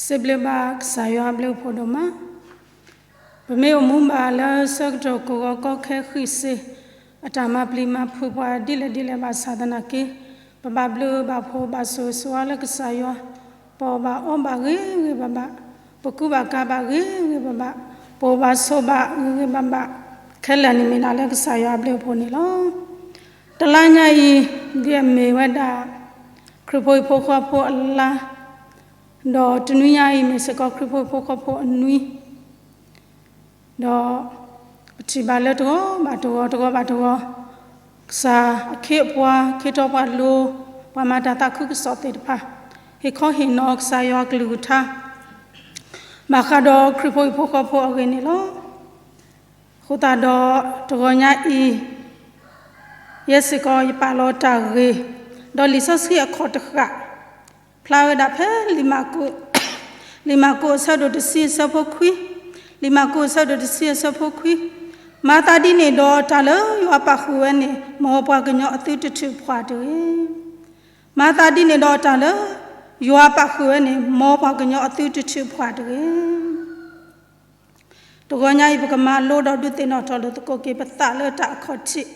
စံးဘျုးဘၣ်ကစၢ်ယွၤအဘျုးအဖှိၣ်ဒိၣ်မး, ပမ့ၢ်အိၣ်မူဘၣ်လၢဆၢကတီၢ်ကဝီၤကီခဲဃံးစ့ၢ်, အတၢ်မၤပျံၤမၤဖုးပှၤဒ်လဲၣ်ဒ်လဲၣ်ဘၣ်ဆၣ်သနာ်က့, ပဘၣ်ဘျုးဘၣ်ဖှိၣ်ဘၣ်ဆိၣ်ဂ့ၤဆိၣ်ဝါလၢကစၢ်ယွၤ, ပအီၣ်ဘၣ်အီဘၣ်ဂ့ၤဂ့ၤဘၣ်ဘၣ်, ပကူဘၣ်ကၤဘၣ်ဂ့ၤဂ့ၤဘၣ်ဘၣ်, ပအိၣ်ဘၣ်ဆိးဘၣ်ဂ့ၤဂ့ၤဘၣ်ဘၣ်, ခဲလၢာ်န့ၣ်မ့ၢ်ဒၣ်လၢကစၢ်ယွၤအဘျုးအဖှိၣ်န့ၣ်လီၤ. တလါညါအံၤ, ဒ်အမ့ၢ်ဝဲဒၣ် ခရံာ်ဖိဟံၣ်ဖိဃီဖိအလါ, ဒီးတနွံညါအံၤမ့ၢ်စ့ၢ်ကီးခရံာ်ဖိဟံၣ်ဖိဃီဖိအနွံ, ဒီးပထံၣ်ဘၣ်လၢတဂီၤဘၣ်တဂီၤ တဂီၤဘၣ်တဂီၤ, ကစၢ်အခ့အပှၤ ခ့ထီၣ်ပှၤလိၤ, ပှၤမၤတၢ်သးခုကစီၣ်သ့ၣ်တဖၣ်, ဟ့ၣ်ခီဟ့ၣ်နီၤကစၢ်ယွၤအကလုၢ်ကထါ, ဘၣ်ဃးဒီးခရံာ်ဖိဟံၣ်ဖိဃီဖိအဂ့ၢ်န့ၣ်လီၤ. အဃိသတးဒီးတဂီၤညါအံၤ, ယဲစ့ၢ်ကီးယပာ်လီၤတၢ်ဂ့ၢ်, ဒီးလံာ်စီဆှံအခီၣ်တဃၣ်, ဖျါဝဲဒၣ်ဖဲ လံာ်မၢ်ကူးအဆၢဒိၣ်တဆံအဆၢဖိခွံ, လံာ်မၢ်ကူးအဆၢဒိၣ်တဆံအဆၢဖိခွံ, မၤသးဒ်န့ၣ်ဒီးတၢ်လၢယွၤပာ်ဃုာ်ဝဲန့ၣ် မ်ပှၤကညီအသုတထုးဖှၣ်တဂ့ၤ. မၤသးဒ်န့ၣ်ဒီးတၢ်လၢ ယွၤပာ်ဃုာ်ဝဲန့ၣ် မ်ပှၤကညီအသုတထုးဖှၣ်တဂ့ၤ. တဂီၤညါအံၤပကမၤလိဒီးဒုးသ့ၣ်နီၣ်ထီၣ်လိာ်သကိးက့ၤပသးလၢတၢ်အခီၣ်ထံး,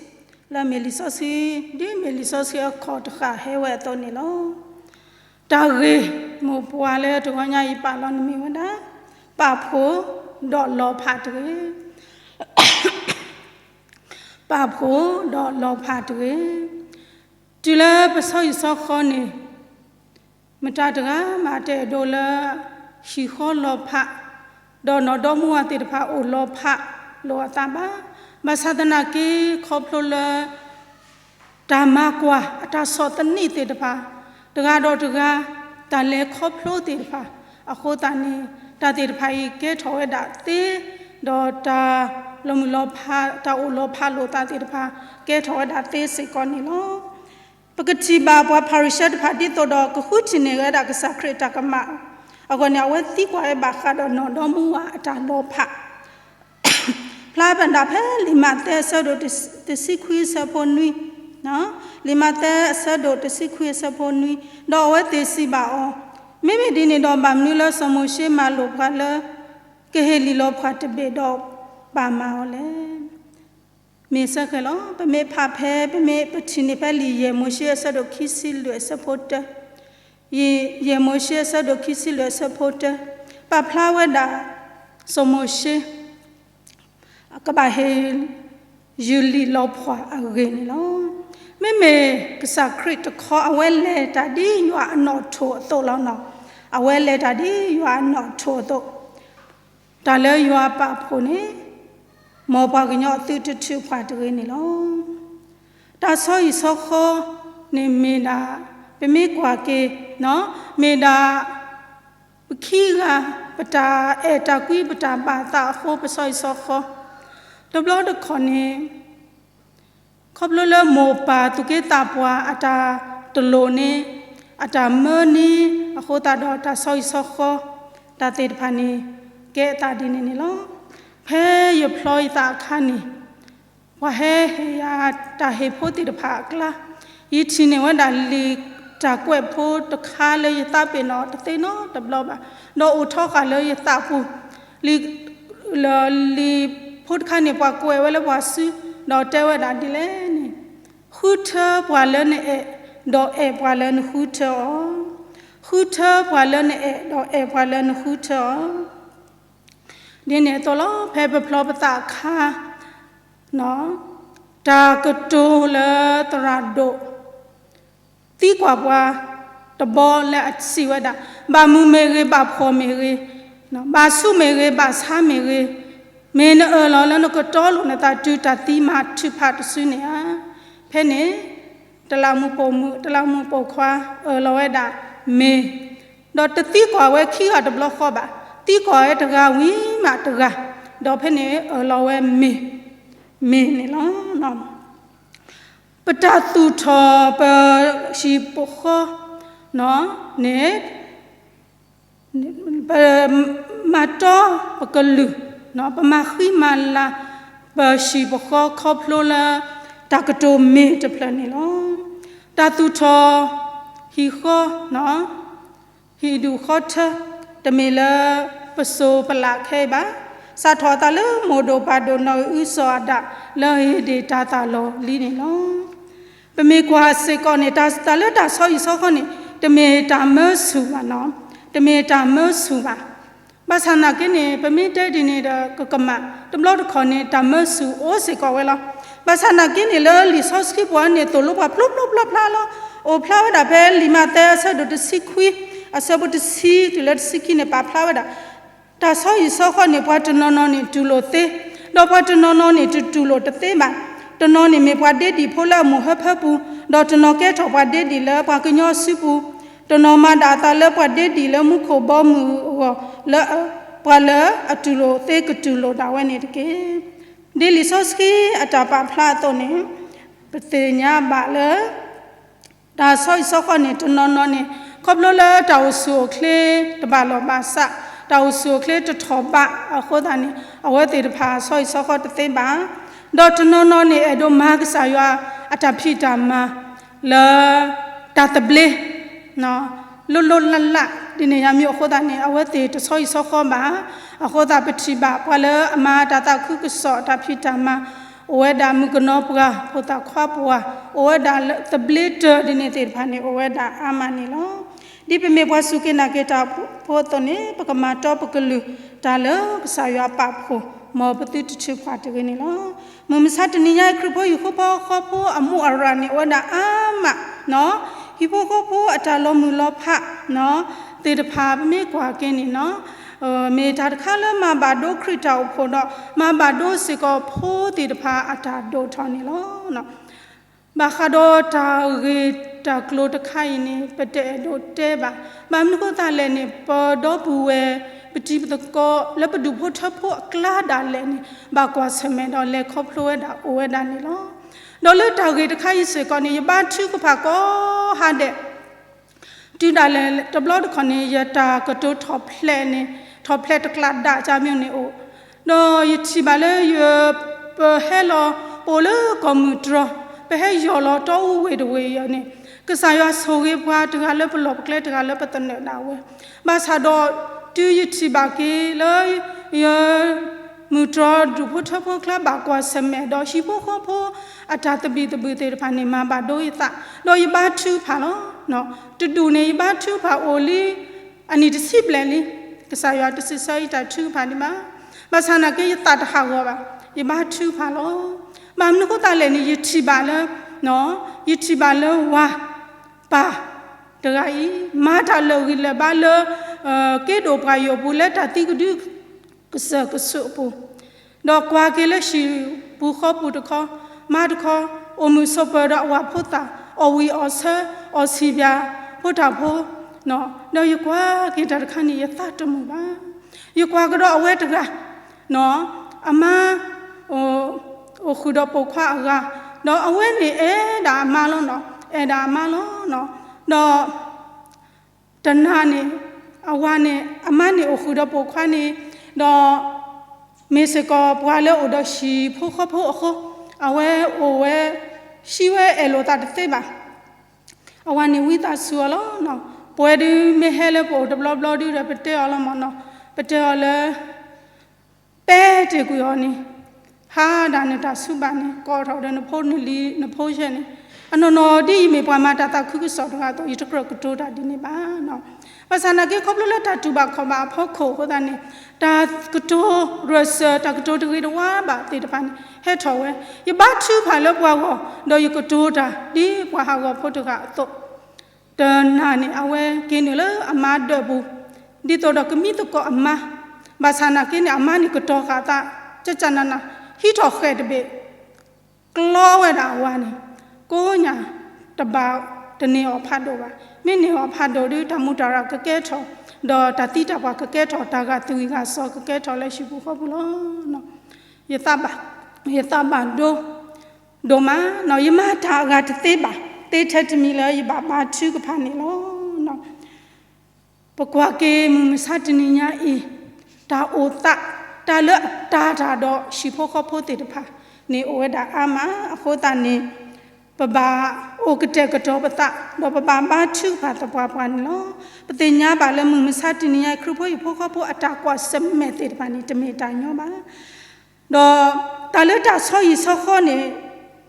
လၢအမ့ၢ်လံာ်စီဆှံ, ဒ်မ့ၢ်လံာ်စီဆှံအခီၣ်တဃၣ်ဟဲဝဲအသိးန့ၣ်လီၤ. တၢ်ဂ့ၢ်မိၢ်ပှၢ်လၢတဂီၤညါအံၤပာ်လီၤန့ၣ်မ့ၢ်ဝဲဒၣ်, ပာ်ဖှိၣ်ဒီးလီၤဖးတဂ့ၤ. ပာ်ဖှိၣ်ဒီးလီၤဖးတဂ့ၤ. တုၤလၢပဆီဟံၣ်ဆီဃီန့ၣ်, မတၤတဂၤမးတအဲၣ်ဒိးလၢ ဟံၣ်ဃီလီၤဖး, ဒီးနီၢ်ဒီမါဝၤသ့ၣ်တဖၣ်အိၣ်လီၤဖးလိာ်အသးဘၣ်. ဘၣ်ဆၣ်သနာ်က့ခီဖျိလၢ တၢ်မၤကွၢ်အတၢ်ဆီၣ်သနံးသ့ၣ်တဖၣ်, တဂၤဒီးတဂၤ တၢ်လဲၤခီဖျိသ့ၣ်တဖၣ်, အဃိသတးန့ၣ် တၢ်သ့ၣ်တဖၣ်အံၤကဲထီၣ်ဝဲဒၣ်သ့, ဒီးတၢ်လီၤမုၢ်လီၤဖး တၢ်အိၣ်လီၤဖးလိာ်သးသ့ၣ်တဖၣ် ကဲထီၣ်ဝဲဒၣ်သ့စ့ၢ်ကီးန့ၣ်လီၤ. ပကထံၣ်ဘၣ်ပှၤဖၤရံၤၡဲတဖၣ်ဒ်သိးဒီးကဃုထံၣ်န့ၢ်ဝဲဒၣ်ကစၢ်ခရံာ်အတၢ်ကမၣ်အဂီၢ်န့ၣ် အဝဲသံကွၢ်ဝဲဘၣ်ဃးဒီးနီၢ်ဒီမါဝၤအတၢ်လီၤဖး ဖျါပဒၣ်ဖဲလံာ်မးသဲအဆၢဒိၣ်တဆံခွံအဆၢဖိနွံ, လံာ်မးသဲအဆၢဒိၣ်တဆံခွံအဆၢဖိနွံ, ဒီးအဝဲသ့ၣ်စံးဘၣ်အီၤ, မ့မ့ၢ်ဒ်န့ၣ်ဒီး ဘၣ်မနုၤလၢစီၤမိၤၡ့မၤလိာ်ပှၤလၢ ကဟ့ၣ်လံာ်လီၤဖးတဘ့ၣ်ဒီးဘၣ်မၤအီၤလဲၣ်. မ့ၢ်စ့ၢ်ကီးလီၤ. ပမ့ၢ်ဖးဖဲ ပမ့ၢ်ပထံၣ်န့ၢ်ဖဲလံာ်ယဲၢ်မိၤၡ့အဆၢဒိၣ်ခံဆံလွံၢ်အဆၢဖိတၢ, ယဲၢ်မိၤၡ့အဆၢဒိၣ်ခံဆံလွံၢ်အဆၢဖိတၢ, ပာ်ဖျါဝဲဒၣ် စီၤမိၤၡ့ ကဘၣ်ဟ့ၣ် ယုၢ်လံာ်လီၤဖးအဂ့ၢ်န့ၣ်လီၤ. မ့မ့ၢ်ကစၢ်ခရံာ်တခီ အဝဲလဲၤတၢ်ဒ်ယွၤအနီၣ်ထိၣ်အသိးလီၤနီၤ. အဝဲလဲၤတၢ်ဒ်ယွၤအနီၣ်ထိၣ်အသိး, တၢ်လၢယွၤပာ်ဖှိၣ်န့ၣ် မ်ပှၤကညီအသုတထုးဖှၣ်တဂ့ၤန့ၣ်လီၤ. တၢ်ဆီဟံၣ်ဆီဃီန့ၣ်မ့ၢ်ဒၣ် ပမ့ၢ်ကွၢ်က့ၤ မ့ၢ်ဒၣ် ပခံဂၤ ပတၢ်အဲၣ်တၢ်ကွံ ပတၢ်ဘၣ်သးအဃိ ပဆီဟံၣ်ဆီဃီ, တဘျီတခီၣ်န့ၣ် ခီဖျိလၢမိၢ်ပၢ်သူၣ်က့သးပှၢ်အတၢ်တလိၣ်န့ၣ် အတၢ်မၢန့ၣ် အဃိသတးဒီးတၢ်ဆီဟံၣ်ဆီဃီ တၢ်သ့ၣ်တဖၣ်န့ၣ် ကဲအသးဒ်န့ၣ်န့ၣ်လီၤ. ဖဲယဖျီယသးအခါန့ၣ် ပှၤဟဲဟ့ၣ်ယၤတၢ်ဟ့ၣ်ဖိသ့ၣ်တဖၣ်အကျါ, ယထံၣ်န့ၢ်ဝဲဒၣ်လံာ်တၢ်ကွဲးဖိတခါလၢယသးပ့ၤနီၣ်တသ့နီတဘျီဘၣ်, ဒီးအိၣ်ထီဃာ်လၢယသးပူၤ, လံာ် လံာ်ဖိတခါန့ၣ် ပှၤကွဲးဝဲလၢပှၤစု, ဒီးတဲဝဲဒၣ်ဒ်လဲၣ်န့ၣ်, ဃုထၢပှၤလၢနအဲၣ်, ဒီးအဲၣ်ပှၤလၢနဃုထၢအီၤ, ဃုထၢပှၤလၢနအဲၣ်, ဒီးအဲၣ်ပှၤလၢနဃုထၢအီၤ ဒ်န့ၣ်အသိးလီၤ. ဖဲပဖျီပသးအခါ တၢ်ကတိၤလၢသရၣ်ဒိၣ် သံကွၢ်ပှၤတဘီလၢအစံးဝဲဒၣ်, ဘၣ်မုာ်မ့ၢ်ဂ့ၤ, ဘၣ်ဖှီၣ်မ့ၢ်ဂ့ၤ, ဘၣ်ဆူးမ့ၢ်ဂ့ၤ, ဘၣ်ဆါမ့ၢ်ဂ့ၤ, မ့ၢ်နအၢၣ်လီၤလၢနကတီလိာ်နသးတုၤတၢ်သံမၤထုးဖးတစုန့ၣ်ဧါ. ဖဲန့ၣ် တလးမူးပိာ်မုၣ် တလးမူးပိာ်ခွါ အၢၣ်လီၤဝဲဒၣ် မ့ၢ်, ဒီးတသံကွၢ်ဝဲခံဂၤတဘျီဃီဘၣ်, သံကွၢ်ဝဲတဂၤဝံၤမးတဂၤ, ဒီးဖဲန့ၣ်အၢၣ်လီၤဝဲမ့ၢ်, မ့ၢ်န့ၣ်လီၤ. ပတၢ်သူၣ်ထီၣ်ပဟံၣ်ပဃီန့ၣ် ပမၤတီပကလုၢ်, ပမၤဃံမၤလၤ ပဟံၣ်ပဃီခီဖျိလၢ တၢ်ကတိၤမ့ၢ်တဖျၢၣ်န့ၣ်လီၤ. တၢ်သူၣ်ထီၣ်ဟံၣ်ဃီ, ဟံၣ်ဒူၣ်ဃီထၢ, တမ့ၢ်လၢပစိၤပလးခဲအံၤဘၣ်. စးထီၣ်အသးလၢမိၢ်ဒိၣ်ပၢ်ဒိၣ်နီၢ်ဂ့ၢ်အုစီၤအၤဒၣ် လၢအဟ့ၣ်ဒံးတၤသၣ်လီၢ်လံန့ၣ်လီၤ. ပမ့ၢ်ကွၢ်စ့ၢ်ကီးန့ၣ် တၢ်သးလၢတၢ်ဆီဟံၣ်ဆီဃီန့ၣ် တမ့ၢ်တၢ်မၢဆူၣ်ဘၣ်နီၤ, တမ့ၢ်တၢ်မၢဆူၣ်ဘၣ်. ဘၣ်ဆၣ်နာ်က့န့ၣ် ပမ့ၢ်တဲဒ်န့ၣ်ဒီး ကကမၣ် တဘျီတခီၣ်န့ၣ် တၢ်မၢဆူၣ်အိၣ်စ့ၢ်ကီးဝဲလီၤ. ဘၣ်ဆၣ်နာ်က့န့ၣ် လၢလံာ်စီဆှံပူၤန့ၣ် သိၣ်လိပှၤပျီပျီပျီဖျါလီၤ. အိၣ်ဖျါဝဲဒၣ်ဖဲလံာ်မးသဲအဆၢဒိၣ်တဆံခွံ အဆၢဖိတဆံတုၤလၢတဆံခံန့ၣ် ပာ်ဖျါဝဲဒၣ် တၢ်ဆီဟံၣ်ဆီဃီန့ၣ် ပှၤတနီၤနီၤန့ၣ်တူၢ်လိာ်သ့, ဒီးပှၤတနီၤနီၤန့ၣ် တတူၢ်လိာ်တသ့ဘၣ်. တနီၤန့ၣ်မ့ၢ်ပှၤဒ့ဒံၣ်ဖိလၢအမိၢ်ဟၢဖၢပူၤ, ဒီးတနီၤကဲထီၣ်ပှၤဒ့ဒံၣ်လၢပှၤကညီအစုပူၤ, တနီၤမၤဒၣ်အသးလၢပှၤဒ့ဒံၣ်လၢမူခိၣ်ဘီမုၢ်အဂီၢ် လၢပှၤလၢအတူၢ်လိာ်သ့ကတူၢ်လိာ်ဒၣ်ဝဲန့ၣ်တက့ၢ်. ဒ်လံာ်စီဆှံအတၢ်ပာ်ဖျါအသိးန့ၣ် ပသ့ၣ်ညါဘၣ်လၢ တၢ်ဆီဟံၣ်ဆီဃီန့ၣ် တနီၤနီၤန့ၣ် ခီဖျိလၢတၢ်အိၣ်ဆူၣ်အိၣ်ချ့တဘၣ်လီၢ်ဘၣ်စး, တၢ်အိၣ်ဆူၣ်အိၣ်ချ့တထီၣ်ဘးအဃိသတးန့ၣ် အဝဲသ့ၣ်တဖၣ်ဆီဟံၣ်ဆီဃီတသ့ဘၣ်. ဒီးတနီၤနီၤန့ၣ် အဲၣ်ဒိးမၤကစၢ်ယွၤအတၢ်ဖံးတၢ်မၤ လၢတၢ်သဘျ့ လိၣ်လိၣ်လၢ်လၢ် ဒ်န့ၣ်ယါမ့ၢ်အဃိသတးန့ၣ် အဝဲသ့ၣ်တဆီဟံၣ်ဆီဃီဘၣ်. အဃိသတးပထံၣ်ဘၣ်ပှၤလၢအမၤတၢ်သးခုကစီၣ်တၢ်ဖံးတၢ်မၤ အိၣ်ဝဲဒၣ်မုၣ်ကနီၤပှၢ် ဖိသၣ်ခွါပှၢ် အိၣ်ဝဲဒၣ်လၢသဘျ့တၢၢ်ဒ်န့ၣ်သ့ၣ်တဖၣ်န့ၣ် အိၣ်ဝဲဒၣ်အါမးန့ၣ်လီၤ. ဒ်ပမ့ၢ်ပှၤစူၢ်က့ၤနာ်က့ၤတၢ်ဖိအသိးန့ၣ် ပကမၤတီပကလုၢ်တၢ်လၢကစၢ်ယွၤပာ်ဖှိၣ် မ်ပသုတထုးဖးတဂ့ၤန့ၣ်လီၤ. မုၢ်မဆါတနံၤညါအံၤ ခရံာ်ဖိဟံၣ်ဖိဃီဖိအမူးအရၣ်န့ၣ် အိၣ်ဝဲဒၣ်အါမး, ဟံၣ်ဖိဃီဖိအတၢ်လီၤမုၢ်လီၤဖး သ့ၣ်တဖၣ် ပမ့ၢ်ကွၢ်က့ၤန့ၣ်နီၤ မ့ၢ်တၢ်တခါလၢမၤဘၣ်ဒိခရံာ်တၢ်အိၣ်ဖှိၣ်ဒီး မၤဘၣ်ဒိစ့ၢ်ကီးဖိသ့ၣ်တဖၣ်အတၢ်ဒိၣ်ထီၣ်န့ၣ်လီၤ. ဘၣ်ဃးဒီးတၢ်ဂ့ၢ်တၢ်ကျိၤတခါအံၤန့ၣ် ပတအဲၣ်ဒိးတဲဘၣ်. ဘၣ်မနုၤဃိသတးလဲၣ်န့ၣ် ပဒီပုၢ်ဝဲၢ် ပတံၤပသကိးလၢပဒူၣ်ဖိထၢဖိအကျါဒၣ်လဲာ်န့ၣ် ဘၣ်ကွၢ်ဆၢၣ်မဲာ်ဒီးလဲၤခီဖျိဝဲဒၣ်အိၣ်ဝဲဒၣ်န့ၣ်လီၤ. ဒီးလၢတၢ်ဂ့ၢ်တခါအံၤစ့ၢ်ကီးန့ၣ် ယဘါထုကဖၣ်ကိးဟါဒဲး တုၤဒၣ်လဲာ်တဘျီတခီၣ်န့ၣ် ယတၢ်ကတိၤထီၣ်ဖျဲးန့ၣ် ထီၣ်ဖျဲးတကျးဒၣ်ကၢ်မ့ၢ်န့ၣ်အိၣ်, ဒီးယထံၣ်ဘၣ်လၢယ ပဟဲလီၤ ပအိၣ်လၢကီၢ်မုၢ်တြီၤ ပဟဲယီၢ်လီၤတီအူဝ့ၢ်တဝ့ၢ်အံၤန့ၣ် ကစၢ်ယွၤဆိၣ်ဂ့ၤပှၤတဂၤလၢပလီၢ်ပကျဲ တဂၤလၢပသနၢၣ်ဒၣ်ဝဲ, ဘၣ်ဆၣ်ဒီးတုၤယထံၣ်ဘၣ်က့ၤလၢ ယ မုၢ်တြီၤဒူၣ်ဖိထၢဖိအကျါ ဘၣ်ကွၢ်ဆၢၣ်မဲာ်ဒီးဟံၣ်ဖိဃီဖိအတၢ်သဘံၣ်သဘုၣ်သ့ၣ်တဖၣ်န့ၣ် မၤဘၣ်ဒိယသး, ဒီးယဘါထုကဖၣ်လီၤ. တဒူၣ်န့ၣ် ယဘါထုကဖၣ်အိၣ်လံ အနံၣ်တဆံဘျဲၣ်လံ, ကစၢ်ယွၤတစံးဆၢယတၢ်ထုကဖၣ်ဒံးဘၣ်. ဘၣ်ဆၣ်နာ်က့ ယသးတဟးဂီၤဘၣ်, ယဘါထုကဖၣ်လီၤ. ဘၣ်မနုၤဃိသတးလဲၣ်န့ၣ် ယထံၣ်ဘၣ်လၢ ယထံၣ်ဘၣ်လၢဝၤပၢ်တဂၤအံၤ မၤတၢ်လၢာ်ဂံၢ်လၢာ်ဘါလၢ က့ဒိၣ်ပှၤယိာ်ပူၤလၢတၢ်သံကဒု ကစၢၢ်ကဆူးအပူၤ, ဒီးကွၢ်က့ၤလၢဟံၣ်ပူၤဃီပူၤတခီ, မါတခီ, အိၣ်မုာ်ဆိးပၢၤဒီးအဝၤဖိသၣ်, အီၣ်ဝံၣ်အီၣ်ဆၢ, အီၣ်ဆံးပၠးဖိတၢ်ဖိ, ဒီးယကွၢ်က့ၤတၢ်တခါန့ၣ် ယသးတမုာ်ဘၣ်. ယကွၢ်ကဒီးအဝဲတဂၤ, အမါ အိၣ်ဃုာ်ဒီးပိာ်ခွါအဂၤ, ဒီးအဝဲန့ၣ်အဲၣ်ဒၣ်အမါလီၤနီၤ, အဲၣ်ဒၣ်အမါလီၤနီၤ, ဒီး တနၤန့ၣ် အဝၤန့ၣ် အမါန့ၣ်အိၣ်ဃုာ်ဒီးပိာ်ခွါန့ၣ်, ဒီး မ့ၢ်စ့ၢ်ကီးပှၤလၢအိၣ်ဒီးဟံၣ်ဖိဃီဖိအဃိ, အဝဲအိၣ်ဝဲ ဟံးဝဲအဲၣ်လိာ်သးတသ့ဘၣ်. အဝၤန့ၣ်ဝံသးစူၤအီၤလီၤနီၤ, ပဝဲဒုးမ့ၢ်ဟဲလၢပအိၣ်တဘျီဘျီဒုးဒီး ပတဲအီၤလီၤမၢ်နီၤ, ပတဲအီၤလၢ ပဲတ့ၢ်ကွံာ်အီၤန့ၣ်, ဟါဒၣ်နတၢ်ဆူဘၣ်န့ၣ် ကိးထီၣ်ဒီးနဖိနလံၤနဖိယဲၢ်န့ၣ်, အနီၢ်နီၢ်ဒ်ယမ့ၢ်ပှၤမၤတၢ်သးခုကစီၣ်တဂၤအသိး ယတကြၢးကတိၤတၢ်ဒ်န့ၣ်ဘၣ်နီၤ. ဘၣ်ဆၣ်နာ်က့ ခီဖျိလၢတၢ်တူၢ်ဘၣ်ခီၣ်ဘၣ်အဖီခိၣ်အဃိသတးန့ၣ်, တၢ်ကတိၤရၢၢ်စၢၤ တၢ်ကတိၤတဂ့ၤတဝါဘၣ်သ့ၣ်တဖၣ်န့ၣ် ဟဲထီၣ်ဝဲ, ယဘါထုကဖၣ်လၢပှၤဂီၢ်, ဒီးယကတိၤတၢ်ဒ်ပှၤဟးဂီၤဖိတဂၤအသိး တနၤန့ၣ် အဝဲက့ၤနုာ်လၢအမါဒၢးပူၤ, ဒ်သိးဒီးကမံသကိးအမါ, ဘၣ်ဆၣ်နာ်က့န့ၣ် အမါန့ၣ်ကတီၤဃာ်အသး ကကနနၤ, ဟံးထီၣ်ဃဲၣ်တဘ့ၣ်, ကျီဝဲဒၣ်အဝၤန့ၣ်, ကိးညါတဘၣ်တန့ၢ်အီၤဖးဒိၣ်ဘၣ်, မ့ၢ်န့ၢ်အီၤဖးဒိၣ်ဒီး တၢ်မူးတၢ်ရၢ်ကကဲထီၣ်, ဒီးတၢ်သံတၢ်ပှၢ်ကကဲထီၣ်, တၢ်ဂာ်သွံၣ်ဂာ်စီၤကကဲထီၣ်လၢဟံၣ်ပူၤဃီပူၤလီၤ. ယသးဘၣ်, ယသးဘၣ်ဒိ ဒိၣ်မးနီၤ, ယမၤတၢ်အဂၤတသ့ဘၣ်, သ့ထဲတမံၤလၢယဘၣ်ဘါထုကဖၣ်န့ၣ်လီၤ. ပကွၢ်က့ၤမုၢ်မဆါတနံၤညါအံၤ, တၢ်အိၣ်သး, တၢ်လၢအတၤတၢ်ဒီးဟံၣ်ဖိဃီဖိသ့ၣ်တဖၣ်န့ၣ် အိၣ်ဝဲဒၣ်အါမးအဃိသတးန့ၣ်, ပဘၣ် အိၣ်ကတဲာ်ကတီၤပသး ဒီးပဘၣ်ဘါထုကဖၣ်သပှၢ်ပှၢ်န့ၣ်လီၤ. ပသ့ၣ်ညါဘၣ်လၢမုၢ်မဆါတနံၤညါအံၤ ခရံာ်ဖိဟံၣ်ဖိဃီဖိအတၢ်ကွၢ်ဆၢၣ်မဲာ်သ့ၣ်တဖၣ်န့ၣ် တမ့ၢ်တၢ်ညီဘၣ်. ဒီးတၢ်လၢတၢ်ဆီဟံၣ်ဆီဃီန့ၣ်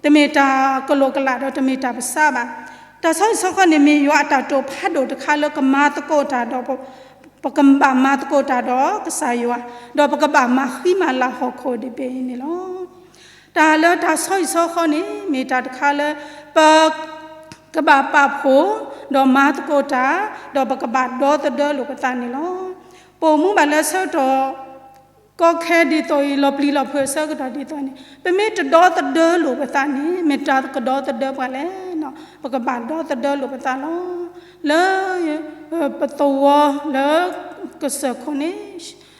တမ့ၢ်တၢ်ကလိာ်ကလာ်ဒီးတမ့ၢ်တၢ်ပစးဘၣ်. တၢ်ဆီဟံၣ်ဆီဃီန့ၣ် မ့ၢ်ယွၤအတၢ်တိာ်ဖးဒိၣ်တခါလၢကမၤသကိးတၢ်ဒီး ပကဘၣ်မၤသကိးတၢ်ဒီးကစၢ်ယွၤ, ဒီးပကဘၣ်မၤဃံမၤလၤဟီၣ်ခိၣ်ဒံးဘ့ၣ်အံၤန့ၣ်လီၤ. တၢ်လၢတၢ်ဆီဟံၣ်ဆီဃီန့ၣ် မ့ၢ်တၢ်တခါလၢ ပ ကဘၣ်ပာ်ဖှိၣ်, ဒီးမၤသကိးတၢ်, ဒီးပကဘၣ်ဒီသဒၢလိာ်ပသးန့ၣ်လီၤ. ပအိၣ်မူဘၣ်လၢဆၢကတီၢ် ကီခဲဒ်သိးအံၤ လီၤပျံၤလီၤဖုးအဆၢကတီၢ်ဒ်သိးန့ၣ် ပမ့ၢ်တဒီသဒၢလိာ်ပသးန့ၣ် မ့ၢ်တၢ်ကဒီသဒၢပှၤလဲၣ်. ပကဘၣ်ဒီသဒၢလိာ်ပသးလီၤ. လၢ ပသဝီလၢကစၢၢ်ခိၣ်န့ၣ်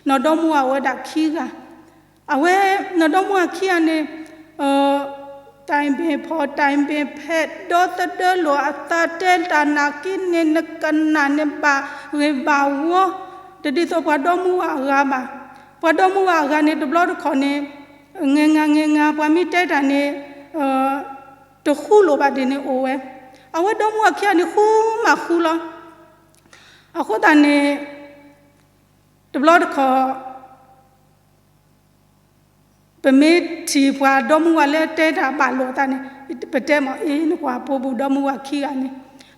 နီၢ်ဒီမါဝၤအိၣ်ဝဲဒၣ်ခံဂၤ, အဝဲ နီၢ်ဒီမါဝၤခံဂၤန့ၣ် တိုင်ပင်ဖော် တိုင်ပင်ဖက် ဒီသဒၢလိာ်အသး တဲတၢ်နာ်က့န့ၣ် နကနၣ်န့ၣ်ဘၣ်ဂ့ၤဘၣ်ဝီ, တဒ်သိးပှၤဒီမါဝၤအဂၤဘၣ်. ပှၤဒီမါဝၤအဂၤန့ၣ် တဘျီတခီၣ်န့ၣ် ငဲၤငါငဲၤငါ ပှၤမ့ၢ်တဲတၢ်န့ၣ် တဃူလိာ်ဘၣ်ဒ်န့ၣ်အိၣ်ဝဲ. အဝဲဒီမါဝၤခံဂၤန့ၣ် ဃူမးဃူလီၤ. အဃိသတးန့ၣ် တဘျီတခီၣ် ပမ့ၢ်ထံၣ်ပှၤဒီမါဝၤလၢတဲတၢ်ဘၣ်လိာ်အသးန့ၣ် ပတဲမး အ့ နကွၢ်ဖိဘူးဒီမါဝၤခံဂၤန့ၣ်,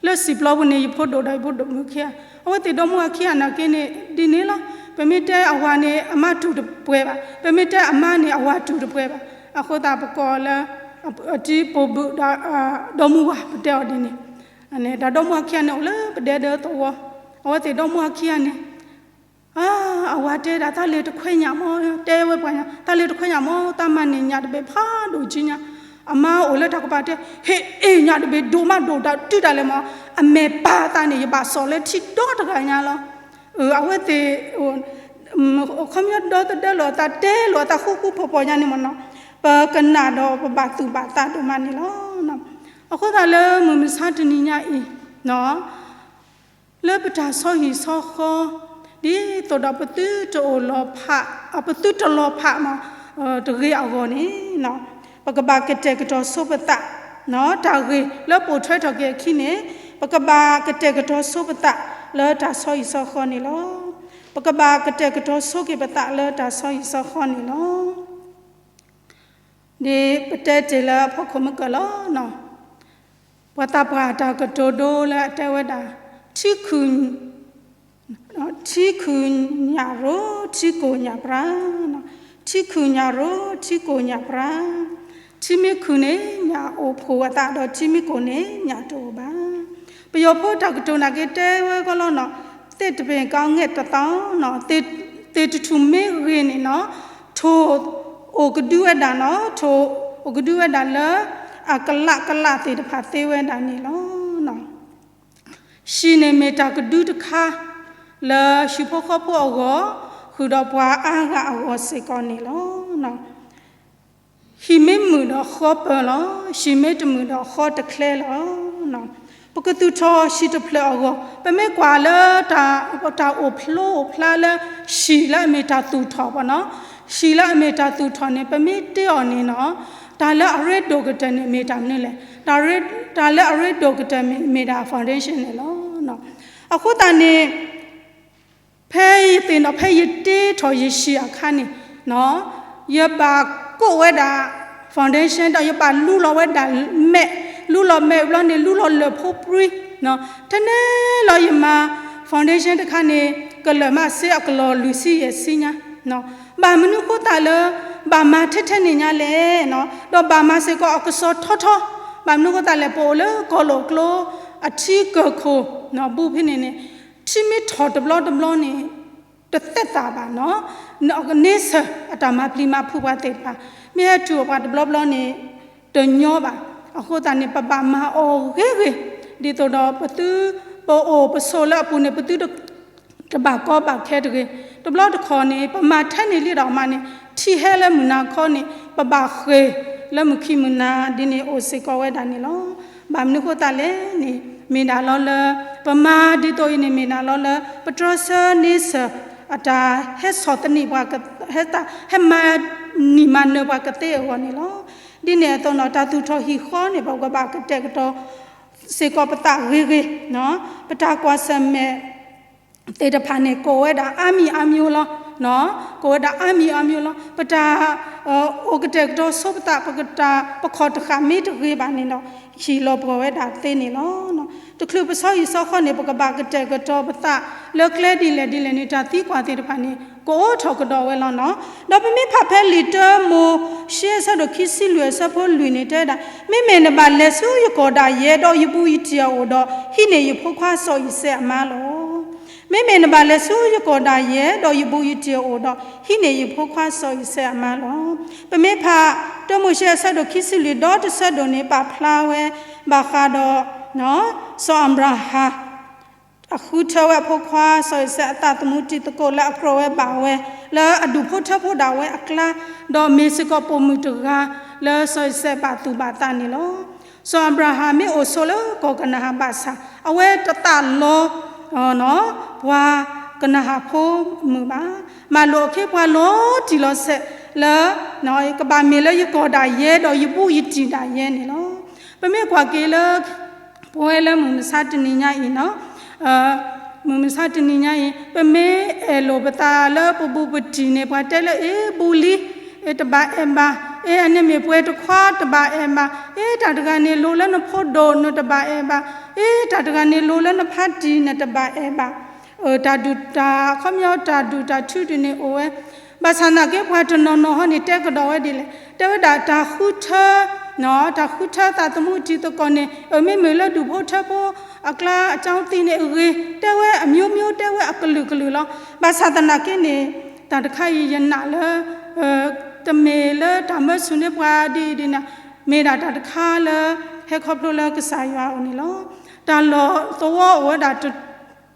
လၢစံၣ်ပျီပူၤန့ၣ် ယဖိဒိၣ်ဒီးယဖိဒိၣ်မုၣ်ခံဂၤ, အဝဲသ့ၣ်ဒီမါဝၤခံဂၤနာ်က့န့ၣ် ဒ်န့ၣ်လီၤ. ပမ့ၢ်တဲအဝၤန့ၣ် အမါတူၢ်တပှဲၤဘၣ်, ပမ့ၢ်တဲအမါန့ၣ် အဝၤတူၢ်တပှဲၤဘၣ်. အဃိသတးပကိးလၢ အတံၤပိာ်ဘုၣ်ဒီး ဒီမါဝၤ ပတဲအီၤဒ်န့ၣ်, န့ၣ် တၢ်ဒီမါဝၤခံဂၤန့ၣ် အိၣ်လၢပဒဲဒၢသဝီ, အဝဲသ့ၣ်ဒီမါဝၤခံဂၤန့ၣ် အဝၤတဲဒၣ် သးလဲၤတခွဲညၣ်မး, တဲဝဲပှၤညါ သးလဲၤတခွဲညၣ်မး, တၢ်မၤန့ၢ်ညၣ်တဘ့ၣ်ဖးဒိၣ်ကံညါ, အမါအိၣ်လၢတၢ်ကပၤတဲ ဟ့ၣ်အ့ၣ် ညၣ်တဘ့ၣ်ဒိၣ်မးဒိၣ်တုၤဒၣ်လဲာ်မး, အမဲာ်ပာ်အသးန့ၣ် ယဘၣ်စိာ်လၢထံဒီတဂၤညါလီၤ. အဝဲသ့ၣ် အခီပညီဒီသဒၢလိာ်အသးတဲလိာ်အသးဃူဃူဖိးဖိးညါန့ၣ်မးနီၤ, ပကနၣ်ဒီးပဘၣ်သူၣ်ဘၣ်သးဒိၣ်မးန့ၣ်လီၤ. အဃိသတးလၢမုၢ်မဆါတနံၤညါအံၤ လၢပတၢ်ဆီဟံၣ်ဆီဃီ ဒ်သိးဒီးပသုတအိၣ်လီၤဖး, ပသုတလီၤဖးမး တဂ့ၤအဂီၢ်န့ၣ် ပကဘၣ်ကတဲာ်ကတီၤဆိပသး တၢ်ဂ့ၢ်လၢပိာ်ထွဲထီၣ်က့ၤအခံန့ၣ် ပကဘၣ်ကတဲာ်ကတီၤဆိပသးလၢတၢ်ဆီဟံၣ်ဆီဃီန့ၣ်လီၤ. ပကဘၣ်ကတဲာ်ကတီၤဆိက့ၤပသးလၢတၢ်ဆီဟံၣ်ဆီဃီန့ၣ်လီၤ. ဒ်ပတဲတ့ၢ်လၢအဖီခိၣ်မုၢ်ကၢၢ်လီၤ. ပှၤသးပှၢ်တၢ်ကတိၤဒိလၢအတဲဝဲဒၣ် ထံခု ထံခုညၣ်ရိ ထံကိၢ်ညၣ်ပြါ, ထံခုညၣ်ရိ ထံကိၢ်ညၣ်ပြါ, ထံမ့ၢ်ခုန့ၣ် ညၣ်အိၣ်ဖှိၣ်အသးဒီး ထံမ့ၢ်ကိၢ်န့ၣ် ညၣ်တအိၣ်ဘၣ်. ပယီၤဖိတၢ်ကတိၤနာ်က့တဲဝဲကီလီၤနီၤ, သစ်တစ်ပင်ကောင်းငှက်တစ်တောင်းနီၤ, သစ်တစ်ထူၣ်မ့ၢ်ဂ့ၤန့ၣ်နီၤ, ထိၣ်အိၣ်ကဒုဝဲဒၣ်နီၤ, ထိၣ်အိၣ်ကဒုဝဲဒၣ်လၢ အကလးကလးသ့ၣ်တဖၣ်သ့ဝဲဒၣ်န့ၣ်လီၤ. ဟံၣ်န့ၣ်မ့ၢ်တၢ်ကဒုတခါ လၢဟံၣ်ဖိဃီဖိအဂီၢ်, ဃုာ်ဒီးပှၤအါဂၤအဂီၢ်စ့ၢ်ကီးန့ၣ်လီၤ. ဟံၣ်မ့ၢ်မုာ်ဒီးဃီပၢၤလီၤ, ဟံၣ်မ့ၢ်တမုာ်ဒီးဃီတချဲလီၤ. ပကသူၣ်ထီၣ်ဟံၣ်တဖျၢၣ်အဂီၢ်, ပမ့ၢ်ကွၢ်လၢ တၢ်အိၣ်ဖျိအိၣ်ဖျါလၢ ဟံၣ်လၢအမ့ၢ်တၢ်သူၣ်ထီၣ်ပနီၤ, ဟံၣ်လၢအမ့ၢ်တၢ်သူၣ်ထီၣ်န့ၣ် ပမ့ၢ်တ့အီၤန့ၣ်နီၤ, တၢ်လၢအရ့ဒိၣ်ကတၢၢ်န့ၣ်မ့ၢ်တၢ်မနုၤလဲၣ်, တၢ်လၢအရ့ဒိၣ်ကတၢၢ်မ့ၢ်ဒၣ် foundation န့ၣ်လီၤ. အဃိသတးန့ၣ် ဖဲယသ့ၣ်နီၣ် ဖဲယတ့ထီၣ်ယဟံၣ်အခါန့ၣ်, ယဘၣ်ကိးဝဲဒၣ် foundation ဒီးယဘၣ်လူလီၤဝဲဒၣ်မဲး, လူလီၤမဲးဘျီန့ၣ် လူလီၤလၢၢ်ဖိပြံ, ထဲန့ၣ်လီၤယမၤ foundation တခါန့ၣ် ကလၢာ်မးစ့အကလီၢ်လွံၢ်ဆံယဲၢ်ဆံညါ, ဘၣ်မနုၤဃိသတးလၢ ဘၣ်မၤထဲထဲန့ၣ်ညါလဲၣ်, ဒီးဘၣ်မၤစ့ၢ်ကီးအကစီၤထီထီ, ဘၣ်မနုၤဃိသတးလဲၣ် ပအိၣ်လၢကီၢ်လိာ်ကျိ အထံကၢၢ်ခိၣ် ဘူးဖဲန့ၣ်န့ၣ် ထံမ့ၢ်ထီၣ်တဘျီတဘျီန့ၣ် တသက်သာဘၣ်နီၤ, န့ဆၢၣ်အတၢ်မၤပျံၤမၤဖုးပှၤသ့ၣ်တဖၣ် မ့ၢ်ဟဲတုၤအပှၤတဘျီဘျီန့ၣ် တညီဘၣ်. အဃိသတးန့ၣ် ပဘၣ်မၤအီၤဂ့ၤဂ့ၤ, ဒ်သိးဒီးပသု ပအိၣ်ပဆိးလၢအပူၤန့ၣ် ပသုတ တဘၣ်ကီဘၣ်ခဲတဂ့ၤ. တဘျီတခီၣ်န့ၣ် ပမၤထဲန့ၣ်လံဒီးမးန့ၣ် ထံဟဲလၢမုၢ်နၤခီန့ၣ် ပဘၣ်ဃ့ၢ်လၢမုၢ်ခံမုၢ်နၤဒ်န့ၣ်အိၣ်စ့ၢ်ကီးဝဲဒၣ်န့ၣ်လီၤ. ဘၣ်မနုၤဃိသတးလဲၣ်န့ၣ် မ့ၢ်ဒၣ်လီၤလၢ ပမၤဒ်သိးအံၤန့ၣ် မ့ၢ်ဒၣ်လီၤလၢ ပတြီဆၢန့ဆၢၣ် အတၢ်ဟဲဆီၣ်သနံးပှၤ ဟဲမၤနံၣ်မၤနၢၤပှၤကသ့အဂီၢ်န့ၣ်လီၤ. ဒ်န့ၣ်အသိးနီၤ တၢ်သူၣ်ထီၣ်ဟံၣ်ဃီန့ၣ် ပကဘၣ်ကတဲာ်ကတီၤ စ့ၢ်ကီးပသးဂ့ၤဂ့ၤ, ပတၢ်ကွၢ်ဆၢၣ်မဲာ်သ့ၣ်တဖၣ်န့ၣ် ကိးဝဲဒၣ်အါမံၤအါမံၤလီၤ. ကိးဝဲဒၣ်အါမံၤအါမံၤလီၤ. ပတၢ် အိၣ်ကတဲာ်ကတီၤဆိပသး ပကတၢ်ပခီၣ်တဃာ်မ့ၢ်တဂ့ၤဘၣ်န့ၣ်ဒီး ဟံၣ်လီၤပှီၢ်ဝဲဒၣ်သ့န့ၣ်လီၤ. တချုးပဆီဟံၣ်ဆီဃီန့ၣ် ပကဘၣ်ကတဲာ်ကတီၤပသး လၢကျဲဒ်လဲၣ်ဒ်လဲၣ်န့ၣ် တၢ်သံကွၢ်သ့ၣ်တဖၣ်န့ၣ် ကအိၣ်ထီၣ်ကဒီးဝဲလီၤနီၤ. ဒီးပမ့ၢ်ဖးဖဲလံာ်တၢမိၤၡ့အဆၢဒိၣ်ခံဆံလွံၢ်အဆၢဖိလွံၢ်န့ၣ်တဲဒၣ်, မ့မ့ၢ်နဘၣ်လဲၤဆူယကီၢ်ဒၣ်ယဲ ဒီးယဘူးယတံၢ်အအိၣ်ဒီး ဟံးန့ၢ်ယဖိခွါစီၤအံၤစဲးအမါလီၤ. မ့မ့ၢ်နဘၣ်လဲၤဆူယကီၢ်ဒၣ်ယဲ ဒီးယဘူးယတံၢ်အအိၣ်ဒီး ဟံးန့ၢ်ယဖိခွါစီၤအံၤစဲးအမါလီၤ. ပမ့ၢ်ဖးတၢမိၤၡ့အဆၢဒိၣ်ခံဆံလွံၢ်ဒီတဆၢဒိၣ်န့ၣ် ပာ်ဖျါဝဲ ဘၣ်ဃးဒီး စီၤအၤဘြၤဟၣ် အဃုထၢဝဲအဖိခွါစီၤအံၤစဲးအသးသမူတံၤသကိးလၢအကြၢးဝဲဘၣ်ဝဲ လၢအဒူၣ်ဖိထၢဖိဒၣ်ဝဲအကျါ, ဒီးမ့ၢ်စ့ၢ်ကီးပိာ်မုၣ်တဂၤလၢစီၤအံၤစဲးဘၣ်သူၣ်ဘၣ်သးန့ၣ်လီၤ. စီၤအၤဘြၤဟၣ်မ့ၢ်အိၣ်ဆိးလၢကီၢ်ကနၤဧၣ်ဘၣ်ဆၣ် အဝဲတသးလီၤ ပှၤကနၤဧၣ်ဖိမုၣ်ဘၣ်. မၤလိာ်အခ့အပှၤလီၤတံၢ်လီၤဆဲးလၢ ကဘၣ်မ့ၢ်လၢယကီၢ်ဒၣ်ယဲ ဒီးယဘူးယတံၢ်ဒၣ်ယဲန့ၣ်လီၤ. ပမ့ၢ်ကွၢ်က့ၤလၢ ပဝဲလၢမုၢ်မဆါတနံၤညါအံၤနီၤ, မုၢ်မဆါတနံၤညါအံၤ ပမ့ၢ်အဲၣ်လိာ်ပသးလၢပဘူးပတံၢ်န့ၣ် ပှၤတဲလၢ အ့ ဘူးလံ အ့ တဘၣ်အဲၣ်ဘၣ်, အ့ အန့ၣ်မ့ၢ်ပှဲၤတခွါ တဘၣ်အဲၣ်ဘၣ်, အ့ တၢ်တဂၤန့ၣ် လိၤလၢနဖိဒိၣ် နတဘၣ်အဲၣ်ဘၣ်, အ့ တၢ်တဂၤန့ၣ် လိၤလၢနဖါတံၢ် နတဘၣ်အဲၣ်ဘၣ်. တၢ်ဒုၣ်တၢ် အခီပညီ တၢ်ဒုၣ်တၢ်ထုဒ်န့ၣ်အိၣ်ဝဲ, ဘၣ်ဆၣ်သနာ်က့ ပှၤတနီၤနီၤဟီန့ၣ် တဲကဒီးဝဲဒ်လဲၣ်, တဲဝဲဒၣ်တၢ်ဃုထၢ တၢ်ဃုထၢသးသမူတံၤသကိးန့ၣ် မ့မ့ၢ်လၢဒူၣ်ဖိထၢဖိအကျါ အကၠီသံးန့ၣ်အဂ့ၤ, တဲဝဲအမျိုးမျိုး တဲဝဲအကလုာ်ကလုာ်လီၤ. ဘၣ်ဆၣ်သနာ်က့န့ၣ် တၢ်တခါအံၤယနာ်လၢ တမ့ၢ်လၢတၢ်မၢဆူၣ်န့ၢ်ပှၤဒ်အံၤဒ်န့ၣ်, မ့ၢ်ဒၣ်တၢ်တခါလၢ ဟဲခီဖျိလၢကစၢ်ယွၤအအိၣ်န့ၣ်လီၤ. တၢ်လီၢ်သဝီအိၣ်ဝဲဒၣ်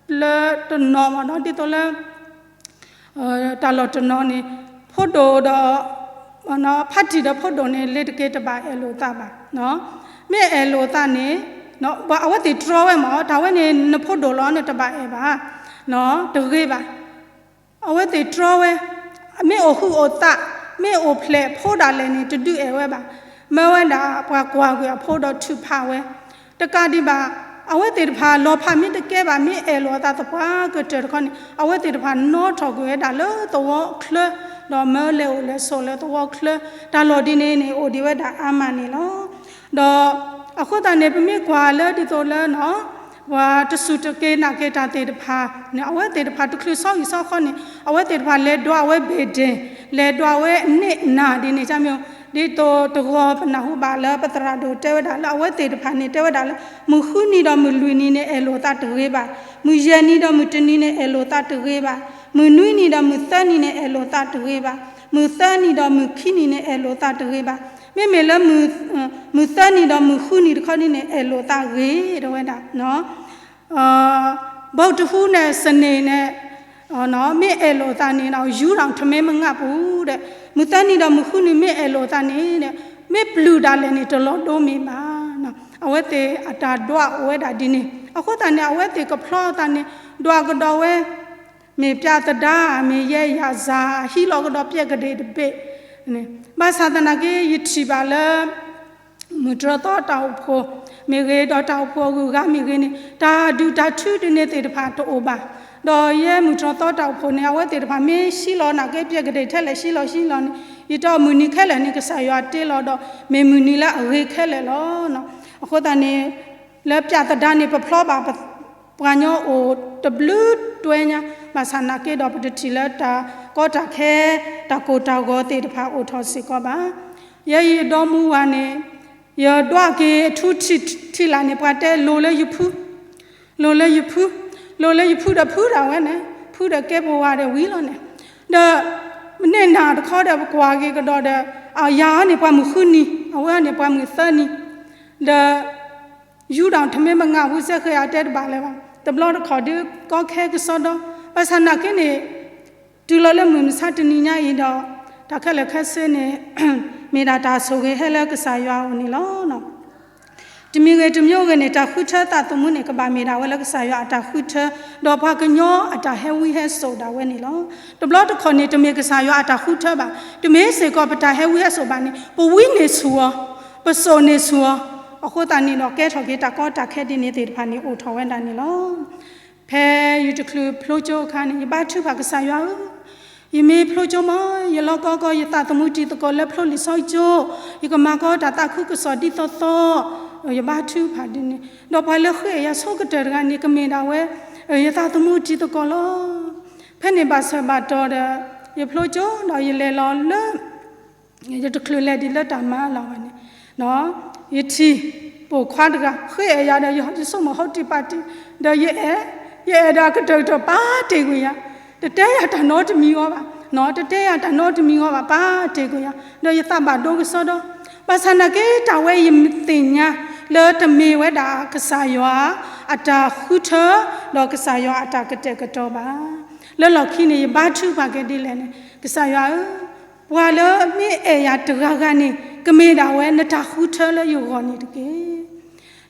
လၢတနီၤမ့ၢ်နီၤ ဒ်သိးလၢ တၢ်လီၢ်တနီၤန့ၣ် ဖိဒိၣ်ဒီး ဖါတံၢ်ဒီးဖိဒိၣ်န့ၣ် လ့ၤတက့ၤတဘၣ်အဲၣ်လိာ်သးဘၣ်. မ့ၢ်အဲၣ်လိာ်သးန့ၣ် အဝဲသ့ၣ်တြီဝဲမ့ၢ် တၢ်ဝဲန့ၣ် နဖိဒိၣ်လီၤ နတဘၣ်အဲၣ်ဘၣ် တဂ့ၤဘၣ်. အဝဲသ့ၣ်တြီဝဲ, မ့ၢ်အိၣ်ဟုၣ်အိၣ်သး မ့ၢ်အိၣ်ဖျဲၣ်ဖိဒၣ်လဲာ်န့ၣ် တဒုးအဲၣ်ဝဲဘၣ်. မၢဝဲဒၣ်ပှၤကွၢ်ကွံာ်အဖိဒီးထုးဖးဝဲ, တကးဒံးဘၣ် အဝဲသ့ၣ်တဖၣ်လီၤဖးမ့ၢ်တကဲဘၣ် မ့ၢ်အဲၣ်လိာ်အသးသပှၢ်ကတၢၢ်တခီန့ၣ် အဝဲသ့ၣ်တဖၣ်နီထီၣ်ကွံာ်ဝဲဒၣ်လၢသဝီချၢ, ဒီးမၢလဲၤအိၣ်လဲၤဆိးလၢသဝီချၢ, တၢ်လီၢ်ဒ်န့ၣ်န့ၣ် အိၣ်ဒံးဝဲဒၣ်အါမးန့ၣ်လီၤ. ဒီးအဃိသတးန့ၣ် ပမ့ၢ်ကွၢ်လၢဒ်သိးလၢ ပှၤတစူၢ်တက့ၤနာ်က့ၤတၢ်သ့ၣ်တဖၣ်န့ၣ် အဝဲသ့ၣ်တဖၣ်တချုးဆီဟံၣ်ဆီဃီန့ၣ် အဝဲသ့ၣ်တဖၣ်လဲၤဒွးဝဲဘ့ၣ်ဒဲၣ်, လဲၤဒွးဝဲန့ၢ်နၢ်ဒ်န့ၣ် ဒ်သိးတဂီၤပနၢ်ဟူဘၣ်လၢပသရၣ်ဒိၣ်တဲဝဲဒၣ်လၢ အဝဲသ့ၣ်တဖၣ်န့ၣ် တဲဝဲဒၣ်လၢ မုၢ်ဃုနံၤဒီးမုၢ်လွံၢ်နံၤန့ၣ် အဲၣ်လိာ်သးတဂ့ၤဘၣ်, မုၢ်ယဲၢ်နံၤဒီးမုၢ်တနံၤန့ၣ် အဲၣ်လိာ်သးတဂ့ၤဘၣ်, မုၢ်နွံနံၤဒီးမုၢ်သၢနံၤန့ၣ် အဲၣ်လိာ်သးတဂ့ၤဘၣ်, မုၢ်သၢနံၤဒီးမုၢ်ခံနံၤန့ၣ် အဲၣ်လိာ်သးတဂ့ၤဘၣ်, မ့မ့ၢ်လၢ မုၢ်သၢနံၤဒီးမုၢ်ဃုနံၤတခီန့ၣ် အဲၣ်လိာ်သးဂ့ၤ တဲဝဲဒၣ် ဘုတ်တဟူးန့ၣ် စနေန့ၣ် မ့ၢ်အဲၣ်လိာ်သးန့ၣ် ယူၤဒီးထမ့ၢ်မငၢ်ပူၤဒီး မုၢ်သၢနံၤဒီးမုၢ်ဃုနံၤမ့ၢ်အဲၣ်လိာ်သးန့ၣ် မ့ၢ်ပျုၢ်ဒၣ်လဲာ်န့ၣ် တလီၤဒိမ့ၢ်ဘၣ်. အဝဲသ့ၣ်အတၢ်ဒွးအိၣ်ဝဲဒၣ်ဒ်န့ၣ် အဃိသတးန့ၣ် အဝဲသ့ၣ်ကဖျီအသးန့ၣ် ဒွးကဒီးဝဲ မ့ၢ်ပျးသဒါ မ့ၢ်ယဲၢ်ယၤစၢ် ဟံးလီၤကဒီးပျဲၢ်ကဒ့ၣ်တဘ့ၣ် ဘၣ်ဆၣ်သနာ်က့ ယထံၣ်ဘၣ်လၢ မုၢ်တြီၢ်သီတၢ်အိၣ်ဖှိၣ်မ့ၢ်ဂ့ၤ ဒီးတၢ်အိၣ်ဖှိၣ်အဂုၤအဂၤမ့ၢ်ဂ့ၤန့ၣ် တၢ်ဒုၣ်တၢ်ထုဒ်န့ၣ်သ့ၣ်တဖၣ်တအိၣ်ဘၣ်. ဒီးယဲမုၢ်တြီၢ်သီတၢ်အိၣ်ဖှိၣ်န့ၣ် အဝဲသ့ၣ်တဖၣ်မ့ၢ်ဟံးလီၤနာ်က့ ပျဲၢ်ကဒ့ၣ်ထဲလဲၣ် ဟံးလီၤဟံးလီၤန့ၣ် ယတဲအီၤမုၢ်နံၤခဲလၢာ်န့ၣ် ကစၢ်ယွၤတ့လီၤဒီး မ့ၢ်မုၢ်နံၤလၢအဂ့ၤခဲလၢာ်လီၤ. အဃိသတးန့ၣ် လၢပျးသဒါန့ၣ် ပဖျီဘၣ် ပှၤကညီအိၣ်တဘျုးတွဲညါ ဘၣ်ဆၣ်နာ်က့ဒီး ပတထံၣ်လၢတၢ်ကီတၢ်ခဲ တၢ်ကိၢ်တၢ်ဂီၤသ့ၣ်တဖၣ်အိၣ်ထီၣ်စ့ၢ်ကီးဘၣ်. ယဲယဒီမါဝၤန့ၣ် ယဒွးက့ၤအထူထံးထံးလၢ်န့ၣ် ပှၤတဲလိၤလၢယဖု လိၤလၢယဖု လိၤလၢယဖုဒီးဖုဒၣ်ဝဲန့ၣ် ဖုဒီးကဲပဝါဒီးဝံၤလီၤန့ၣ် ဒီး မ့ၢ်နၢ်တခီဒီး ပကွၢ်က့ၤကဒီးဒီး အယၤအီၤန့ၣ် ပှၤမုၢ်ဃုနံၤ အဝဲအီၤန့ၣ် ပှၤမုၢ်သၢနံၤ ဒီး ယူၤဒီးထမ့ၢ်မငၢ်ဟူစဲဃဲၤအတဲတဘၣ်လၢၤဘၣ် တဘျီတခီၣ်ဒုးကီခဲကစီဒီ ဘၣ်ဆၣ်နာ်က့န့ၣ် တုၤလီၤလၢမုၢ်မဆါတနံၤညါအံၤဒီး တၢ်ခဲလၢာ်ခဲဆ့န့ၣ် မ့ၢ်ဒၣ်တၢ်ဆိၣ်ဂ့ၤဟဲလၢကစၢ်ယွၤအအိၣ်န့ၣ်လီၤ. တမံၤဂ့ၤတမံၤဂ့ၤန့ၣ် တၢ်ဃုထၢသးသမူန့ၣ် ကဘၣ်မ့ၢ်ဒၣ်ဝဲလၢကစၢ်ယွၤအတၢ်ဃုထၢ ဒီးပှၤကညီအတၢ်ဟဲဝံဟဲစိာ်ဒၣ်ဝဲန့ၣ်လီၤ. တဘျီတခီၣ်န့ၣ် တမ့ၢ်ကစၢ်ယွၤအတၢ်ဃုထၢဘၣ်, တမ့ၢ်စ့ၢ်ကီးပတၢ်ဟဲဝံဟဲစိာ်ဘၣ်န့ၣ် ပဝံန့ၢ်ဆူၣ်အီၤ, ပစိာ်န့ၢ်ဆူၣ်အီၤ အဃိသတးန့ၣ်ဒီး ကဲထီၣ်က့ၤတၢ်ကီတၢ်ခဲဒ်န့ၣ်သ့ၣ်တဖၣ်န့ၣ် အိၣ်ထီၣ်ဝဲဒၣ်န့ၣ်လီၤ. ဖဲယတချုးဖျိကၠိအခါန့ၣ် ယဘါထုကဖၣ်ကစၢ်ယွၤဧၢ, ယမ့ၢ်ဖျိကၠိမး ယလီၢ်ကီကီ ယသးသမူတံၤသကိးလၢဖျိလံာ်စီဆှံကၠိ, ယကမၤကီတၢ်သးခုကစီၣ်ဒ်သိးသိး, ယဘါထုကဖၣ်ဒ်န့ၣ်, ဒီးပှၤလၢဃ့ၢ်အယၤဆိကတၢၢ်တဂၤန့ၣ် ကမ့ၢ်ဒၣ်ဝဲ ယသးသမူတံၤသကိးလီၤ. ဖဲန့ၣ်ဘၣ်ဆၢဘၣ်တီၤဒီး ယဖျိကၠိဒီးယလဲၤလီၤလၢ ယတချုးလဲၤဒံးလၢတၢ်မၤလီၤဘၣ်န့ၣ်, ယထံၣ်ပိာ်ခွါတဂၤ ဃ့ၢ်အယၤဒီး ယဆိကမိၣ်ဟီတံၢ်ပာ်တံၢ်, ဒီးယအဲၣ်, ယအဲၣ်ဒီးအကတၢၢ်ကတၢၢ်ပာ်တ့ၢ်ကွံာ်ယၤ, တတဲယၤတၢ်နီတမံၤအီၤဘၣ်, တတဲယၤတၢ်နီတမံၤအီၤဘၣ် ပာ်တ့ၢ်ကွံာ်ယၤ, ဒီးယသးဘၣ်ဒိကစီဒီ, ဘၣ်ဆၣ်နာ်က့တၢ်ဝဲယသ့ၣ်ညါ လၢတမ့ၢ်ဝဲဒၣ်ကစၢ်ယွၤအတၢ်ဃုထၢ, ဒီးကစၢ်ယွၤအတၢ်ကတဲာ်ကတီၤဘၣ်. လၢလီၢ်ခံန့ၣ် ယဘါထုကဖၣ်က့ၤဒ်လဲၣ်န့ၣ်, ကစၢ်ယွၤဧၢ, ပှၤလၢမ့ၢ်အဲၣ်ယၤတဂၤဂၤန့ၣ် ကမ့ၢ်ဒၣ်ဝဲနတၢ်ဃုထၢလၢယဂီၢ်န့ၣ်တက့ၢ်.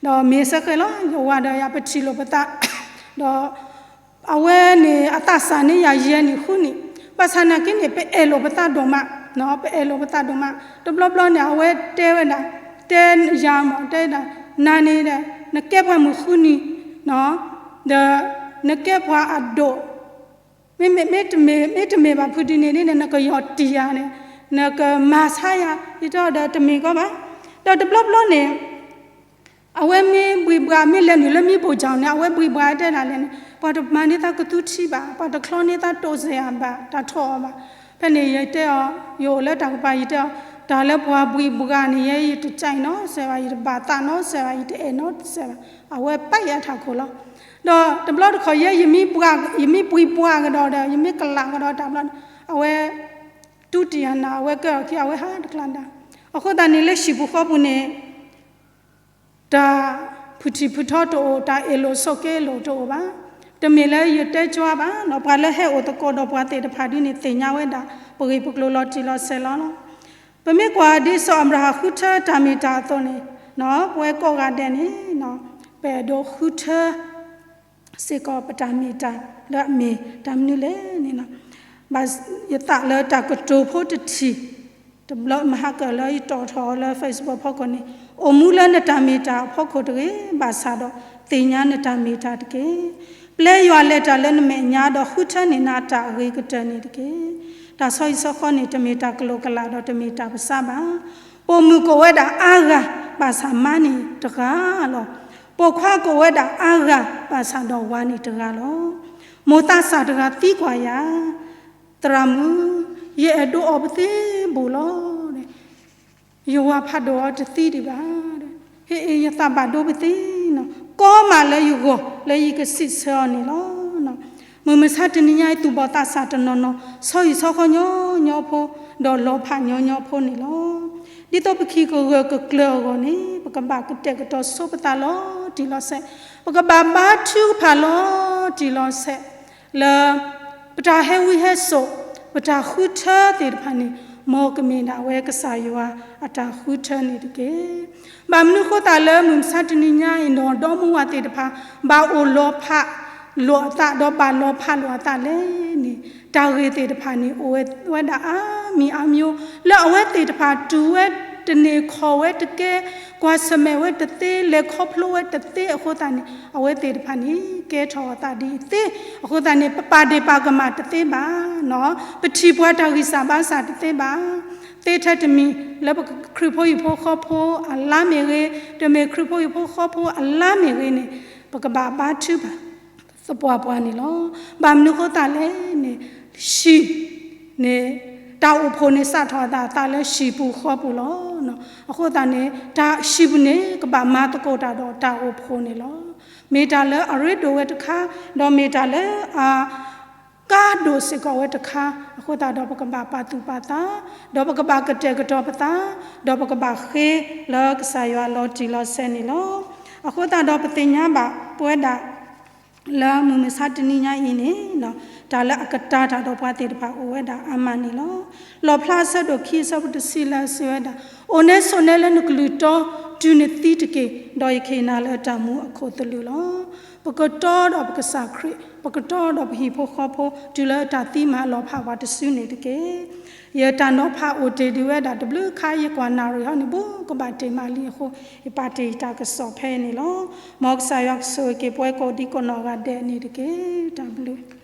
ဒီးမ့ၢ်စ့ၢ်ကီးလီၤ ယဝၤဒီးယၤပထံၣ်လိာ်ပသး, ဒီးအဝဲန့ၣ်အသးစၢ်န့ၢ်ယၤယဲၢ်နံၣ်ဃုနံၣ်, ဘၣ်ဆၣ်နာ်က့န့ၣ် ပအဲၣ်လိာ်ပသးဒိၣ်မး, ပအဲၣ်လိာ်ပသးဒိၣ်မး, တဘျီဘျီန့ၣ် အဝဲတဲဝဲဒၣ်, တဲယၤမး တဲဒၣ်, နၤန့ၣ်ဒီး နကဲပှၤမုၢ်ဃုနံၣ်, ဒီး နကဲပှၤအဒိၣ် မ့မ့ၢ်တမ့ၢ်, မ့တမ့ၢ်ဘၣ်ဖုဒုးန့ၣ်န့ၣ် နကယီၢ်တံၢ်ယၤန့ၣ်, နကမၤဆါယၤ, ယတဲအီၤဒီးတမ့ၢ်ကီးဘၣ်. ဒီးတဘျီဘျီန့ၣ် အဝဲမ့ၢ်ဘှံးဘှး မ့ၢ်လဲၤနုာ်လၢမံဘိၣ်ကၠီန့ၣ် အဝဲဘှံးဘှးတဲဒၣ်လဲၣ်န့ၣ် ပှၤတမၤန့ၢ်သးကသူထံဘၣ်, ပှၤတချီန့ၢ်သးတိၢ်စဲးအဘၣ် တၢ်ထီၣ်အီၤဘၣ်. ဖဲန့ၣ်ယတဲအီၤ, ယအိၣ်လၢတၢ်ကပၤ ယတဲအီၤ, တၢ်လၢပှၤဘှံးဘှးန့ၣ် ယဲယတကြိုက်နီတစဲးဘၣ်, ယတဘၣ်သးနီတစဲးဘၣ်, ယတအဲၣ်နီတစဲးဘၣ်, အဝဲပာ်ယၤထးခိၣ်လီၤ. ဒီးတဘျီတခီၣ်ယဲ ယမ့ၢ်ဘှံးဘှးကဒီးဒီး ယမ့ၢ်ကလးကဒီးတၢ်ဘျီန့ၣ် အဝဲ တူၢ်တံၢ်ယၤနၤ အဝဲကဲအီၤခံ အဝဲဟးတကျါဒါ. အဃိသတးန့ၣ်လၢဟံၣ်ပူၤဃီပူၤန့ၣ် တၢ်ဖုၣ်ထံၣ်ဖုၣ်ထီတအိၣ်, တၢ်အ့ၣ်လိာ်ဆိးက့လိာ်တအိၣ်ဘၣ်. တမ့ၢ်လၢယတဲကၠွါဘၣ်, ပှၤလၢဟဲအိၣ်သကိးဒီးပှၤသ့ၣ်တဖၣ်ဒ်န့ၣ် သ့ၣ်ညါဝဲဒၣ် ပဂ့ၢ်ပကျိၤလီၤတံၢ်လီၤဆဲးလီၤလီၤ. ပမ့ၢ်ကွၢ်ဒ်စီၤအၤဘြၤဟၣ်ဃုထၢတၢ်မ့ၢ်တၢ်အသိးန့ၣ်, ပဝဲကိးဂၤဒဲးန့ၣ် ပအဲၣ်ဒိးဃုထၢ စ့ၢ်ကီးပတၢ်မ့ၢ်တၢ်လၢအမ့ၢ်တၢ်မနုၤလဲၣ်န့ၣ်လီၤ. ဘၣ်ယသးလၢတၢ်ကတိၤဖိတထံၣ်, တဘျီမဟါကၢၣ်လၢယတီၣ်ထီၣ်အီၤလၢ Facebook ဖီခိၣ်န့ၣ်, အိၣ်မူလၢနတၢ်မ့ၢ်တၢ်အဖီခိၣ်တဂ့ၤ, ဘၣ်ဆၣ်ဒီးသ့ၣ်ညါနတၢ်မ့ၢ်တၢ်တက့ၢ်. ပျဲယွၤလဲၤတၢ်လၢနမဲာ်ညါဒီး ဃုထၢန့ၢ်နၤတၢ်အဂ့ၤကတၢၢ်န့ၣ်တက့ၢ်. တၢ်ဆီဟံၣ်ဆီဃီန့ၣ် တမ့ၢ်တၢ်ကလိာ်ကလးဒီးတမ့ၢ်တၢ်ပစးဘၣ်. ပိာ်မုၣ်ကအိၣ်ဝဲဒၣ်အါဂၤ, ဘၣ်ဆၣ်မါန့ၣ်တဂၤလီၤ. ပိာ်ခွါကအိၣ်ဝဲဒၣ်အါဂၤ, ဘၣ်ဆၣ်ဒီးဝၤန့ၣ်တဂၤလီၤ. မိၢ်သးစၢ်တဂၤသံကွၢ်ယၤ, သရၣ်မုၣ်, ယအဲၣ်ဒိးအီၣ်ပသ့ဘိၣ်လီၤ. ယဝၤဖးဒိၣ်အီၤတသံဒံးဘၣ်. ဟ့ၣ်အ့ၣ် ယသးဘၣ်ဒိပသ့နီၤ, ကီမးလၢယဂီၢ် လၢယကစံးဆၢအီၤန့ၣ်လီၤ. မုၢ်မဆါတနံၤညါအံၤ သူၣ်ဘီၣ်သးစၢ်တနီၤနီၤ ဆီဟံၣ်ဆီဃီညီညီဖိ ဒီးလီၤဖးညီညီဖိန့ၣ်လီၤ. ဒ်သိးပခံကဂၢၢ်ကကျၢၤအဂီၢ်န့ၣ် ပကဘၣ်ကတဲာ်ကတီၤဆိပသးလီၤတံၢ်လီၤဆဲး, ပကဘၣ်ဘါထုကဖၣ်လီၤတံၢ်လီၤဆဲး လၢ ပတၢ်ဟဲဝံဟဲစိာ် ပတၢ်ဃုထၢသ့ၣ်တဖၣ်န့ၣ် မ်ကမ့ၢ်ဒၣ်ဝဲကစၢ်ယွၤအတၢ်ဃုထၢန့ၣ်တက့ၢ်. ဘၣ်မနုၤဃိသတးလၢမုၢ်မဆါတနံၤညါအံၤ ဒီးဒီမါဝၤသ့ၣ်တဖၣ် ဘၣ်အိၣ်လီၤဖးလိာ်အသး ဒီးဘၣ်လီၤဖးလိာ်အသးလဲၣ်န့ၣ် တၢ်ဂ့ၢ်သ့ၣ်တဖၣ်န့ၣ် အိၣ်ဝဲဒၣ်အါမံၤအါမျိုး လၢအဝဲသ့ၣ်တဖၣ်တူၢ်ဝဲတန့ၢ်ခီၣ်ဝဲတကဲ ကွၢ်ဆၢၣ်မဲာ်ဝဲတသ့ လဲၤခီဖျိဝဲတသ့အဃိသတးန့ၣ် အဝဲသ့ၣ်တဖၣ်န့ၣ်ကဲထီၣ်အသးဒ်အံၤသ့အဃိသတးန့ၣ် ပပာ်ဒ့ၣ်ပာ်ကမၣ်တသ့ဘၣ်နီၤ, ပထံၣ်ပှၤတၢ်ဂံၢ်စၢ်ဘါစၢ်တသ့ဘၣ်. သ့ထဲတမံၤ လၢပခရံာ်ဖိဟံၣ်ဖိဃီဖိအလါမ့ၢ်ဂ့ၤ, တမ့ၢ်ခရံာ်ဖိဟံၣ်ဖိဃီဖိအလါမ့ၢ်ဂ့ၤန့ၣ် ပကဘၣ်ဘါထုကဖၣ် သပှၢ်ပှၢ်န့ၣ်လီၤ. ဘၣ်မနုၤဃိသတးလဲၣ်န့ၣ် ဟံၣ်န့ၣ် တၢ်အိၣ်ဖှိၣ်န့ၣ် စးထီၣ်အသးသးလၢဟံၣ်ပူၤဃီပူၤလီၤ. အဃိသတးန့ၣ် တၢ်ဟံၣ်ပူၤန့ၣ် ကဘၣ်မၤသကိးတၢ်ဒီးတၢ်အိၣ်ဖှိၣ်န့ၣ်လီၤ. မ့ၢ်တၢ်လၢအရ့ဒိၣ်ဝဲတခါ, ဒီးမ့ၢ်တၢ်လၢအ ကါဒိၣ်စ့ၢ်ကီးဝဲတခါ, အဃိသတးဒီးပကဘၣ်ပာ်သူၣ်ပာ်သး, ဒီးပကဘၣ်ကတဲာ်ကတီၤပသး, ဒီးပကဘၣ်ဃ့လၢကစၢ်ယွၤလီၤတံၢ်လီၤဆဲးန့ၣ်လီၤ. အဃိသတးဒီးပသ့ၣ်ညါဘၣ်ပဝဲဒၣ် လၢမုၢ်မဆါတနံၤညါအံၤန့ၣ်, တၢ်လၢအကတာ်တၢ်ဒီးပှၤသ့ၣ်တဖၣ်အိၣ်ဝဲဒၣ်အါမးန့ၣ်လီၤ. လီၣ်ဖျါအဆၢဒိၣ်ခံအဆၢဖိတဆံလၢအစံးဝဲဒၣ်, အိၣ်နဲဆိးနဲလၢနကလုၢ်တီ, တုၤနသံတက့ၢ်, ဒီးယကဟ့ၣ်နၤလၢတၢ်မူအခိၣ်သလုးလီၤ. ပကတီဒီးပကစၢ်ခရံာ်, ပကတီဒီးပဟံၣ်ဖိဃီဖိ တုၤလၢတၢ်သံမၤလီၤဖးပှၤတစုန့ၣ်တက့ၢ်. ယတၢ်နီၤဖးအိၣ်တ့ၢ်ဒံးဝဲဒၣ်တဘျုးခါ ယကွၢ်နၣ်ရံၣ်ဟီန့ၣ် ဘူးကဘၣ်တ့ၢ်မးလံအဃိ, ယပာ်တ့ၢ်ယတၢ်ကစီၣ်ဖဲအံၤန့ၣ်လီၤ. မ်ကစၢ်ယွၤကဆိၣ်ဂ့ၤက့ၤပှၤကိးဒံကိးနီၢ်ဂၤဒဲးန့ၣ်တက့ၢ်. တၢ်ဘျုး